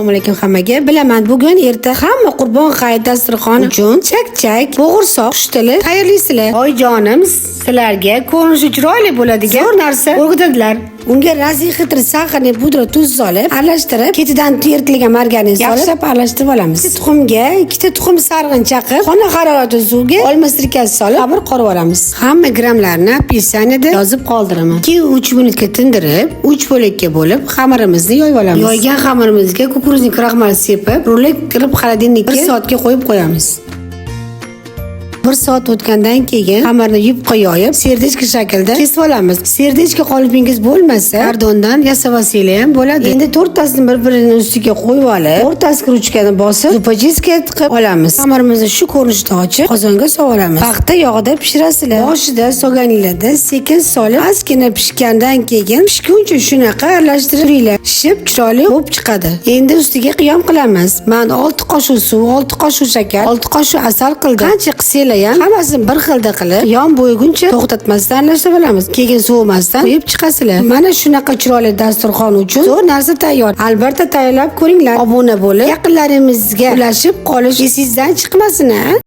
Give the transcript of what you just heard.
Assalomu alaykum hammaga. Bilaman, bugun erta hamma Qurbon hayit dasturxoni uchun chak-chak, bo'g'irsoq, qush tili tayyorlaysizlar. Oyijonim sizlarga ko'rinishi chiroyli bo'ladigan zo'r narsa o'rgatadilar. Unga разрыхлитель, сахарный pudra, tuz solib, aralashtirib, ketidan eritilgan margarin solib, yaxshilab aralashtirib olamiz. Tuxumga ikkita tuxum sarig'ini chaqib, xona harorati suvga olma sirkasi solib, xamir qorib olamiz. Hamma grammlarni описание da yozib qoldiraman. 2-3 minutga tindirib, 3 bo'lakka bo'lib, xamirimizni yoyib olamiz. Yoygan xamirimizga кукурузный kraxmal sepib, rulet qilib холодильник ka 1 soatga qo'yib qo'yamiz. Bir soat o'tgandan keyin xamirni yupqa yoyib, сердечко shaklida kesib olamiz. Сердечко qolipingiz bo'lmasa, kardondan yasab olsanglar ham bo'ladi. Endi to'rttasini bir-birini ustiga qo'yib olib, o'rtasiga ruchkani bosib, зубочистка tiqib olamiz. Xamirimizni shu ko'rinishda ochib, qozonga solib olamiz. Paxta yog'ida pishirasizlar. Boshida solganinglarda sekin solib, ozgina pishgandan keyin pishguncha shunaqa aralashtirib turinglar. Pishib chiroyli bo'lib chiqadi. Endi ustiga qiyom qilamiz. Men 6 qoshiq suv, 6 qoshiq shakar, 6 qoshiq asal qildim. Qancha qilsanglar ham hammasini bir xilda qilib, qiyom bo'lguncha to'xtatmasdan aralashtirib olamiz. Keyin sovimasdan quyib chiqasizlar. Mana shunaqa chiroyli dasturxon uchun zo'r narsa tayyor. Albatta tayyorlab ko'ringlar. Obuna bo'lib, yaqinlaringizga ulashib qolish esingizdan chiqmasin, a?